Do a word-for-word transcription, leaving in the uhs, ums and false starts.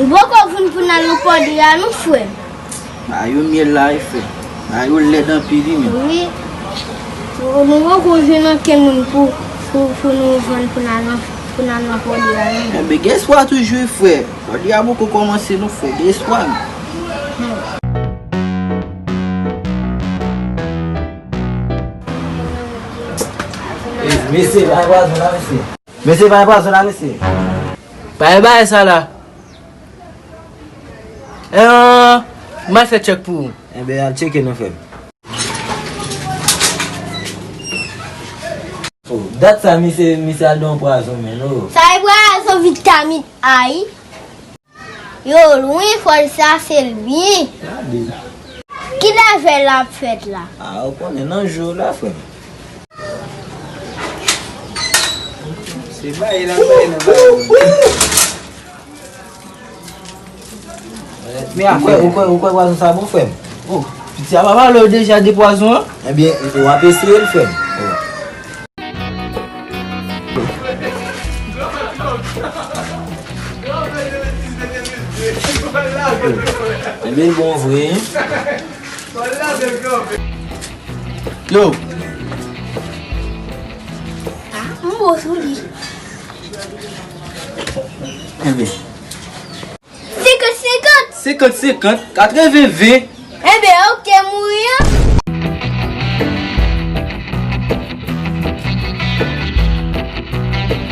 Nou poko vin pou n al nan pòdi a non, frè. Ba yo myèl la wi, frè. Ba yo lèd anpil wi, men. Wi. Nou, nou poko jwenn ankenn moun pou, pou, pou nou vann pou n al nan, pou n al nan pòdi a non. Enben, gen espwa toujou wi, frè. Pòdi a poko kòmanse non, frè. Gen espwa, men. Mesye, pa gen pwazon la, mesye. Mesye, pa gen pwazon la, mesye. Pa gen bagay sa la. Eh, m al fè tchèk pou ou. Enben, al tcheke non, frè m. Oh, dat sa, misye, misye al dan pwazon, men, oh. Sa e pwazon vitamin A wi. Yo, lwen fòl sa, se l byen. Gade. Kilè vè la ap fèt la? Ah, ou konnen nan jou la, frè m. Se bay la, bay la, bay la. Men ou kwè, ou kwè, ou kwè pwazon sa bon, frè m? Oh, piti a pa pale w deja de pwazon an? Ebyen, w ap eseye l, frè m. Oh. Ebyen, l bon vre, hein? Yo. Ah, m bon sou li. Enben. Senkant senkant. Senkant senkant, katreven ven. Enben, ok, mouri an.